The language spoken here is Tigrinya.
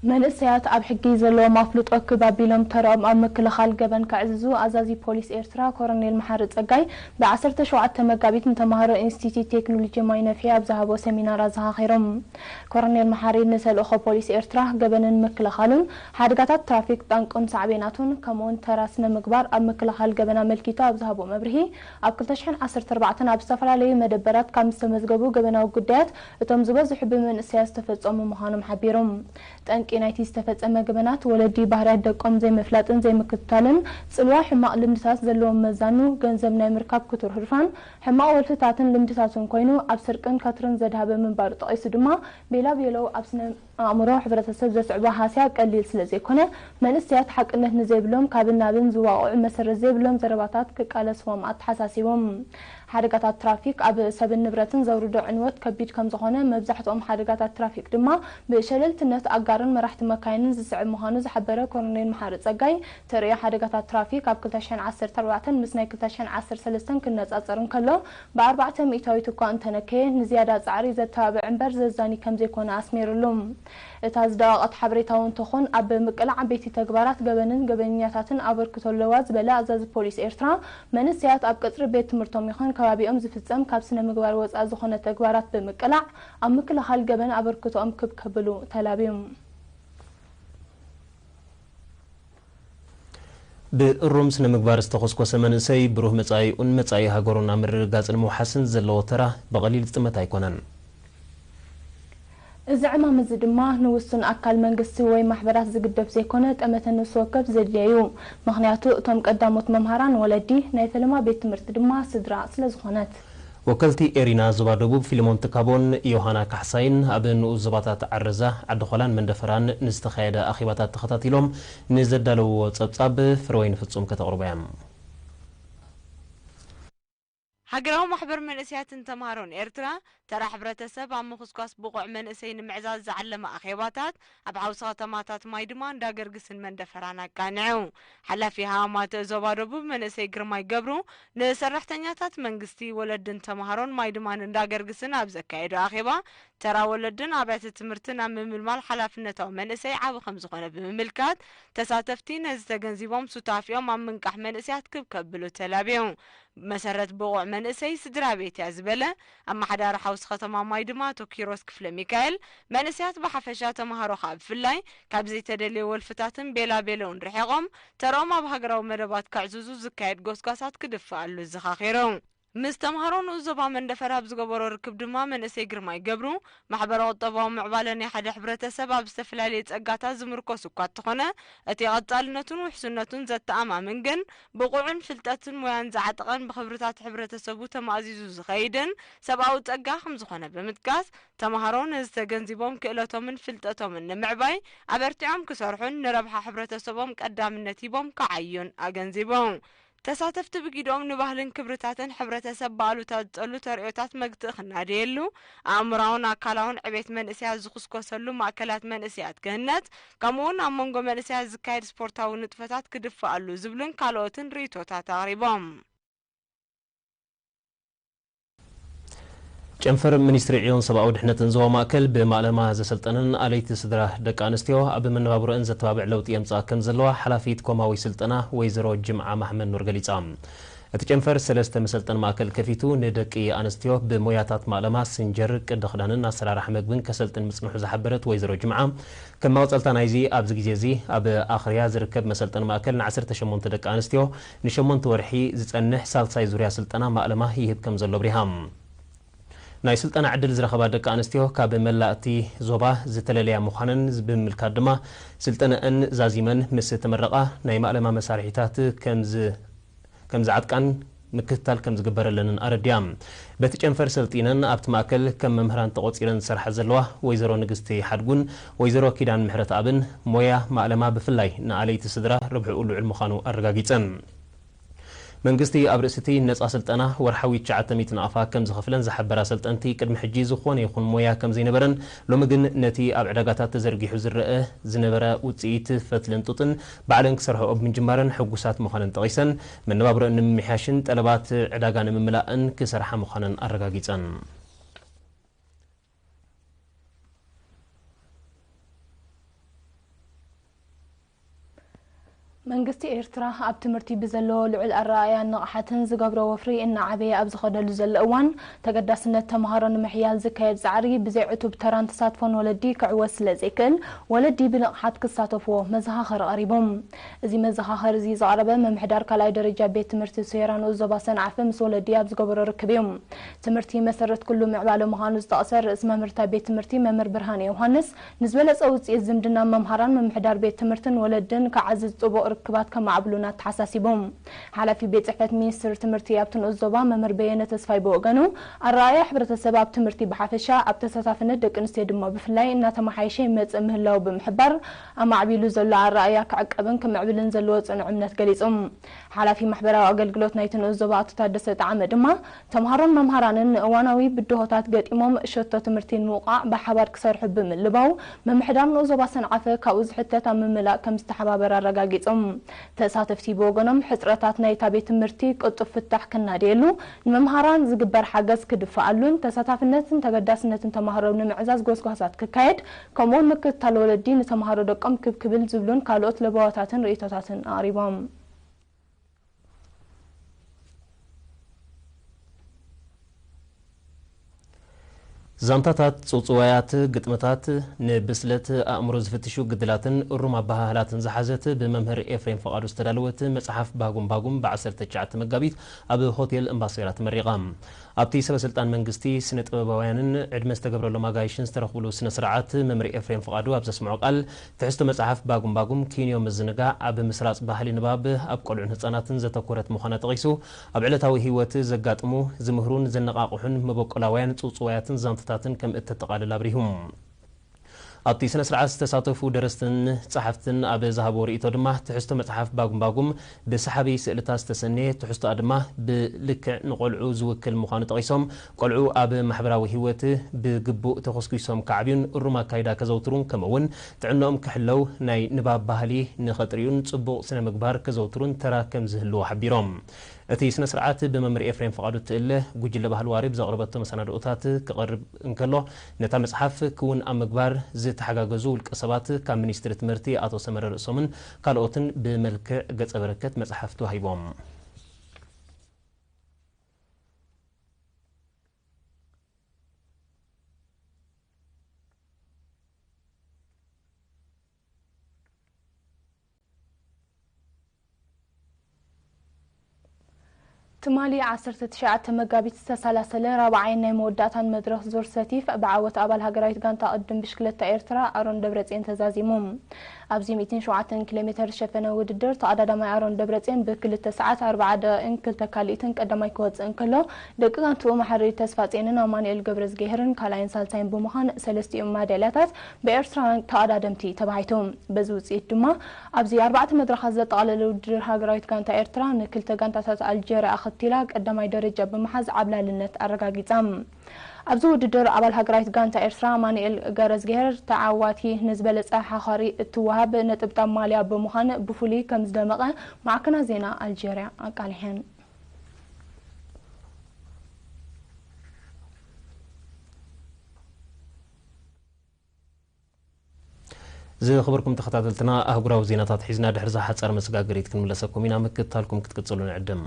መንእሰያት ኣብ ሕጊ ዘለዎም ኣፍልጦ ክብ ኣቢሎም ተርኦም ኣብ ምክልኻል ገበን ከዕዝዙ ኣዛዚ ፖሊስ ኤርትራ ኮረኔል መሓሪ ጸጋይ ብ ዓሰርተ ሸውዓተ መጋቢት ንተማሃሮ ኢንስቲትዩት ቴክኖሎጂ ማይ ነፍሒ ኣብ ዝሃቦ ሰሚናር ኣዘኻኺሮም። ኮረኔል መሓሪ ንተልእኾ ፖሊስ ኤርትራ ገበንን ምክልኻሉን ሓደጋታት ትራፊክ ጠንቁን ሳዕቤናቱን ከምኡውን ተራ ስነ ምግባር ኣብ ምክልኻል ገበን ኣመልኪቱ ኣብ ዝሃቦ መብርሂ ኣብ ክልተ ሽሕን ዓሰርተ ኣርባዕተን ኣብ ዝተፈላለዩ መደበራት ካብ ዝተመዝገቡ ገበናዊ ጉዳያት እቶም ዝበዝሑ ብመንእሰያት ዝተፈጸሙ ምዃኖም ሓቢሮም። ጠንቂ ናይቲ ዝተፈጸመ ገበናት ወለዲ ባህርያት ደቆም ዘይምፍላጥን ዘይምክትታልን፣ ጽልዋ ሕማቕ ልምድታት ዘለዎም መዛኑ፣ ገንዘብ ናይ ምርካብ ክቱር ህርፋን፣ ሕማቕ ወልፍታትን ልምድታትን ኮይኑ ኣብ ስርቅን ከትርን ዘድሃበ ምንባሩ ጠቒሱ ድማ ቤላ ቤሎ ኣብ ስነ ኣእምሮ ሕብረተሰብ ዘስዕቦ ሃስያ ቀሊል ስለ ዘይኮነ መንእሰያት ሓቅነት ንዘይብሎም ካብን ናብን ዝዋቕዑ መሰረት ዘይብሎም ዘረባታት ክቃለስዎም ኣተሓሳሲቦም። ሓደጋታት ትራፊክ ኣብ ሰብን ንብረትን ዘውርዶ ዕንወት ከቢድ ከም ዝኾነ፣ መብዛሕትኦም ሓደጋታት ትራፊክ ድማ ብሸለልትነት ኣጋርን መራሕቲ መካይንን ዝስዕብ ምዃኑ ዝሓበረ ኮሎኔል መሓሪ ጸጋይ፣ ተርእዮ ሓደጋታት ትራፊክ ኣብ ክልተ ሽሕን ዓሰርተ ኣርባዕተን ምስ ናይ ክልተ ሽሕን ዓሰርተ ሰለስተን ክነጻጸር እንከሎ፣ ብኣርባዕተ ሚእታዊት እኳ እንተነከየ፣ ንዝያዳ ጻዕሪ ዘተባብዕ እምበር ዘዛኒ ከም ዘይኮነ ኣስሚርሉ። እታ ዝደቐቐት ሓበሬታ እውን ትኹን ኣብ ምቅላዕ ዓበይቲ ተግባራት ገበንን ገበነኛታትን ኣበርክቶ ኣለዋ ዝበለ ኣዛዚ ፖሊስ ኤርትራ፣ መንእሰያት ኣብ ቀጽሪ ቤት ትምህርቶም ይኹን ከባቢኦም ዝፍጸም ካብ ስነ ምግባር ወጻኢ ዝኾነ ተግባራት ብምቅላዕ ኣብ ምክልኻል ገበን ኣበርክቶኦም ክብ ከብሉ ተላብዩ። ብእሩም ስነ ምግባር ዝተኾስኮሰ መንእሰይ ብሩህ መጻኢኡን መጻኢ ሃገሩን ኣብ ምርግጋጽን ምውሓስን ዘለዎ ተራ ብቐሊል ዝጥመት ኣይኮነን። እዚ ዕማም እዚ ድማ ንውሱን ኣካል መንግስቲ ወይ ማሕበራት ዝግደፍ ዘይኮነ፣ ጠመተ ነፍሲ ወከፍ ዘድልዮ እዩ። ምኽንያቱ፣ እቶም ቀዳሞት መምሃራን ወለዲ፣ ናይ ፈለማ ቤት ትምህርቲ ድማ ስድራ ስለ ዝኾነት። ወከልቲ ኤሪና ዞባ ደቡብ ፊልሞን ትካቦን ዮሃና ካሕሳይን ኣብ ንኡስ ዞባታት ዓረዛ፣ ዓዲ ኾላን መንደፈራን ንዝተኻየደ ኣኼባታት ተኸታቲሎም ንዘዳለውዎ ጸብጻብ ፍረወይኒ ፍጹም ከተቕርቦ እያ። ሃገራዊ ማሕበር መንእሰያትን ተምሃሮን ኤርትራ፣ ተራ ሕብረተሰብ ኣብ ምኹስኳስ ብቑዕ መንእሰይ ንምዕዛዝ ዝዓለመ ኣኼባታት ኣብ ሓውሲ ከተማታት ማይድማ፣ እንዳገርግስን መንደፈራን ኣቃንዑ። ሓላፊ ሃማማተ ዞባ ደቡብ መንእሰይ ግርማይ ገብሩ፣ ንሰራሕተኛታት መንግስቲ፣ ወለድን ተምሃሮን ማይድማን እንዳገርግስን ኣብ ዘካየዶ ኣኼባ፣ ተራ ወለድን ኣብያተ ትምህርትን ኣብ ምምልማል ሓላፍነታዊ መንእሰይ ዓቢ ከም ዝኾነ ብምምልካት፣ ተሳተፍቲ ነዚ ተገንዚቦም ሱታፊኦም ኣብ ምንቃሕ መንእሰያት ክብ ከብሉ ተላብዩ። መሰረት ብቑዕ መንእሰይ ስድራ ቤት እያ ዝበለ ኣመሓዳሪ ሓውሲ ከተማ ማይድማ ኣቶ ኪሮስ ክፍለ ሚካኤል፣ መንእሰያት ብሓፈሻ ተምሃሮ ከኣ ብፍላይ ካብ ዘይተደልየ ወልፍታትን ቤላ ቤለውን ርሒቖም ተርኦም ኣብ ሃገራዊ መደባት ከዕዝዙ ዝካየድ ጎስጓሳት ክድፋኣሉ ዘኻኺሩ። ምስ ተምሃሮ ንኡስ ዞባ መንደፈራ ኣብ ዝገበሮ ርክብ ድማ መንእሰይ ግርማይ ገብሩ፣ ማሕበረ ቁጠባዊ ምዕባለ ናይ ሓደ ሕብረተሰብ ኣብ ዝተፈላለየ ጸጋታት ዝምርኮስ እኳ እንተኾነ፣ እቲ ቀጻልነቱን ውሕስነቱን ዘተኣማምን ግን ብቑዕን ፍልጠትን ሞያን ዝዓጠቐን ብኽብርታት ሕብረተሰቡ ተማእዚዙ ዝኸይድን ሰብኣዊ ጸጋ ከም ዝኾነ ብምጥቃስ፣ ተምሃሮ ነዚ ተገንዚቦም ክእለቶምን ፍልጠቶምን ንምዕባይ ኣበርቲዖም ክሰርሑን ንረብሓ ሕብረተሰቦም ቀዳምነት ሂቦም ክዓዩን ኣገንዚቡ። ተሳተፍቲ ብጊድኦም ንባህልን ክብርታትን ሕብረተሰብ ብኣሉታ ዝጸሉ ተርእዮታት መግትኢ ክናደየሉ፣ ኣእምራውን ኣካላውን ዕቤት መንእሰያት ዝኹስኮሰሉ ማእከላት መንእሰያት ክህነጽ፣ ከምኡውን ኣብ መንጎ መንእሰያት ዝካየድ ስፖርታዊ ንጥፈታት ክድፋኣሉ ዝብሉን ካልኦትን ርእይቶታት ኣቕሪቦም። ጨንፈር ሚኒስትሪ ዕዮን ሰብኣዊ ድሕነትን ዞባ ማእከል ብማእለማ ዘሰልጠነን ኣለይቲ ስድራ ደቂ ኣንስትዮ ኣብ መነባብሮአን ዘተባብዕ ለውጢ የምጽኣ ከም ዘለዋ ሓላፊት ኮማዊ ስልጠና ወይዘሮ ጅምዓ ማሕመድ ኑር ገሊጻ። እቲ ጨንፈር ሰለስተ መሰልጠን ማእከል ከፊቱ ንደቂ ኣንስትዮ ብሞያታት ማእለማ፣ ስንጀር፣ ቅዲ ክዳንን ኣሰራርሓ መግብን ከሰልጥን ምጽንሑ ዝሓበረት ወይዘሮ ጅምዓ፣ ከም መቐጸልታ ናይዚ ኣብዚ ግዜ እዚ ኣብ ኣኽርያ ዝርከብ መሰልጠን ማእከል ንዓሰርተ ሸሞንተ ደቂ ኣንስትዮ ንሸሞንተ ወርሒ ዝጸንሕ ሳልሳይ ዙርያ ስልጠና ማእለማ ይህብ ከም ዘሎ ኣብሪሃ። ናይ ስልጠና ዕድል ዝረኸባ ደቂ ኣንስትዮ ካብ መላእ እቲ ዞባ ዝተለለያ ምዃነን ብምምልካት ድማ፣ ስልጠነአን ዛዚመን ምስ ተመረቓ ናይ ማእለማ መሳርሒታት ከም ዝ-፣ ከም ዝዓጥቃን ምክትታል ከም ዝግበረለንን ኣረዲኣ። በቲ ጨንፈር ሰልጢነን ኣብቲ ማእከል ከም መምህራን ተቖጺረን ዝሰርሓ ዘለዋ ወይዘሮ ንግስቲ ሓድጉን ወይዘሮ ኪዳን ምሕረትኣብን፣ ሞያ ማእለማ ብፍላይ ንኣለይቲ ስድራ ረብሕኡ ልዑል ምዃኑ ኣረጋጊጸን። መንግስቲ ኣብ ርእሲ እቲ ነጻ ስልጠና ወርሓዊ ትሽዓተ ሚእቲ ናቕፋ ከም ዝኸፍለን ዝሓበራ ሰልጠንቲ፣ ቅድሚ ሕጂ ዝኾነ ይኹን ሞያ ከም ዘይነበረን፣ ሎሚ ግን ነቲ ኣብ ዕዳጋታት ተዘርጊሑ ዝረአ ዝነበረ ውጽኢት ፈትልን ጡጥን ባዕለን ክሰርሕኦ ብምጅማረን ሕጉሳት ምዃነን ጠቒሰን፣ መነባብሮአን ንምምሕያሽን ጠለባት ዕዳጋ ንምምላእን ክሰርሓ ምዃነን ኣረጋጊጸን። መንግስቲ ኤርትራ ኣብ ትምህርቲ ብዘለዎ ልዑል ኣረኣእያን ንቕሓትን ዝገብሮ ወፍሪ እናዓበየ ኣብ ዝኸደሉ ዘሎ እዋን፣ ተገዳስነት ተምሃሮ ንምሕያል ዝካየድ ጻዕሪ ብዘይ ዕቱብ ተራን ተሳትፎን ወለዲ ክዕወት ስለ ዘይክእል፣ ወለዲ ብንቕሓት ክሳተፍዎ መዘኻኸሪ ቀሪቦም። እዚ መዘኻኸሪ እዚ ዘቕረበ ምምሕዳር ካልኣይ ደረጃ ቤት ትምህርቲ ሴራ ንኡስ ዞባ ሰንዓፈ ምስ ወለዲ ኣብ ዝገበሮ ርክብ እዩ። ትምህርቲ መሰረት ኩሉ ምዕባለ ምዃኑ ዝጠቕሰ ርእስ መምህርታ ቤት ትምህርቲ መምህር ብርሃነ ዮሃንስ፣ ንዝበለጸ ውጽኢት ዝምድና መምሃራን፣ ምምሕዳር ቤት ትምህርትን ወለድን ክዓዝዝ ጽቡቕ ርክባት ከማዕብሉን ኣተሓሳሲቦም። ሓላፊ ቤት ጽሕፈት ሚኒስትሪ ትምህርቲ ኣብቲ ንኡስ ዞባ መምህር በየነ ተስፋይ ብወገኑ፣ ኣረኣእያ ሕብረተሰብ ኣብ ትምህርቲ ብሓፈሻ፣ ኣብ ተሳታፍነት ደቂ ኣንስትዮ ድማ ብፍላይ እናተመሓየሸ ይመጽእ ምህላዉ ብምሕባር፣ ኣማዕቢሉ ዘሎ ኣረኣእያ ክዕቀብን ክምዕብልን ዘለዎ ጽኑዕ እምነት ገሊጹ። ሓላፊ ማሕበራዊ ኣገልግሎት ናይቲ ንኡስ ዞባ ኣቶ ታደሰ ጠዓመ ድማ፣ ተምሃሮን መምሃራንን ንእዋናዊ ብድሆታት ገጢሞም ሸቶ ትምህርቲ ንምውቃዕ ብሓባር ክሰርሑ ብምልባው፣ ምምሕዳር ንኡስ ዞባ ሰንዓፈ ካብኡ ዝሕተት ኣብ ምምላእ ከም ዝተሓባበር ኣረጋጊጾም። ተሳተፍቲ ብወገኖም፣ ሕጽረታት ናይታ ቤት ትምህርቲ ቅልጡፍ ፍታሕ ክናደየሉ፣ ንመምሃራን ዝግበር ሓገዝ ክድፈኣሉን ተሳታፍነትን ተገዳስነትን ተማሃሮ ንምዕዛዝ ጎስጓሳት ክካየድ፣ ከምኡውን ምክትታል ወለዲ ንተማሃሮ ደቆም ክብ ክብል ዝብሉን ካልኦት ለበዋታትን ርእይቶታትን ኣቕሪቦም። ዛንታታት፣ ጽውጽዋያት፣ ግጥምታት፣ ንብስለት ኣእምሮ ዝፍትሹ ግድላትን እሩም ኣበሃህላትን ዝሓዘት፣ ብመምህር ኤፍሬም ፍቓዱ ዝተዳለወት መጽሓፍ ባጉም ባጉም ብ ዓሰርተ ትሽዓተ መጋቢት ኣብ ሆቴል እምባሶይራ ተመሪቓ። ኣብቲ ሰበ ስልጣን መንግስቲ፣ ስነ ጥበባውያንን ዕድመ ዝተገብረሎም ኣጋይሽን ዝተረኽብሉ ስነ ስርዓት፣ መምህር ኤፍሬም ፍቓዱ ኣብ ዘስምዖ ቃል፣ ትሕዝቶ መጽሓፍ ባጉም ባጉም ኪንዮ ምዝንጋዕ ኣብ ምስራጽ ባህሊ ንባብ ኣብ ቆልዑን ህጻናትን ዘተኮረት ምዃና ጠቒሱ፣ ኣብ ዕለታዊ ህይወት ዘጋጥሙ፣ ዝምህሩን ዘነቓቕሑን መበቆላውያን ጽውጽዋያትን ዛንታታትን ከም እተጠቓልል ኣብሪሁ። ኣብቲ ስነ ስርዓት ዝተሳተፉ ደረስትን ጸሓፍትን ኣብ ዝሃብዎ ርእይቶ ድማ፣ ትሕዝቶ መጽሓፍ ባጉም ባጉም ብሰሓቢ ስእልታት ዝተሰነየ፣ ትሕዝቶኣ ድማ ብልክዕ ንቆልዑ ዝውክል ምዃኑ ጠቒሶም፣ ቆልዑ ኣብ ማሕበራዊ ህይወት ብግቡእ ተኾስኲሶም ክዓብዩን እሩም ኣካይዳ ከዘውትሩን፣ ከምኡ'ውን ጥዕንኦም ክሕለው፣ ናይ ንባብ ባህሊ ንኸጥርዩን ጽቡቕ ስነ ምግባር ከዘውትሩን ተራ ከም ዝህልዎ ሓቢሮም። እቲ ስነ ስርዓት ብመምህር ኤፍሬም ፍቓዱ እትእለ ጉጅለ ባህሊ ዋሪ ብዘቕረበቶ መሰናድኦታት ክቐርብ እንከሎ፣ ነታ መጽሓፍ ክውን ኣብ ምግባር ዝተሓጋገዙ ውልቀ ሰባት ካብ ሚኒስትሪ ትምህርቲ ኣቶ ሰመረ ርእሶምን ካልኦትን ብመልክዕ ገጸ በረከት መጽሓፍ ተዋሂቦም። ትማሊ ዓሰርተ ትሽዓተ መጋቢት ዝተሰላሰለ ራብዓይን ናይ መወዳእታን መድረኽ ዙር ሰቲፍ ብዓወት ኣባል ሃገራዊት ጋንታ ቅድድም ብሽክለታ ኤርትራ ኣሮን ደብረጽዮን ተዛዚሙ። ኣብዚ ሚእትን ሸውዓተን ኪሎ ሜተር ዝሸፈነ ውድድር፣ ተቐዳዳማይ ኣሮን ደብረጽዮን ብክልተ ሰዓት ኣርብዓ ደቂቕን ክልተ ካልኢትን ቀዳማይ ክወጽእ እንከሎ፣ ደቂ ጋንትኡ መሓሪ ተስፋጽዮንን ኣማኑኤል ገብረዝግሄርን ካልኣይን ሳልሳይን ብምዃን ሰለስቲኦም ማዳልያታት ብኤርትራውያን ተቐዳደምቲ ተባሂቱ። በዚ ውጽኢት ድማ፣ ኣብዚ ኣርባዕተ መድረኻት ዘጠቓለለ ውድድር ሃገራዊት ጋንታ ኤርትራ ንክልተ ጋንታታት ኣልጀርያ ኣኸቲላ ቀዳማይ ደረጃ ብምሓዝ ዓብላልነት ኣረጋጊጻ። ኣብዚ ውድድር ኣባል ሃገራዊት ጋንታ ኤርትራ ኣማኑኤል ገረዝግሄር ተዓዋቲ ንዝበለጸ ሓኻሪ እትወሃብ ነጥብጣብ ማልያ ብምዃን ብፍሉይ ከም ዝደመቐ ማዕከናት ዜና ኣልጀርያ ኣቃሊሐን። ዝኸበርኩም ተኸታተልትና፣ ኣህጉራዊ ዜናታት ሒዝና ድሕሪ እዛ ሓጻር መሰጋገሪት ክንምለሰኩም ኢና። ምክትታልኩም ክትቅጽሉ ንዕድም።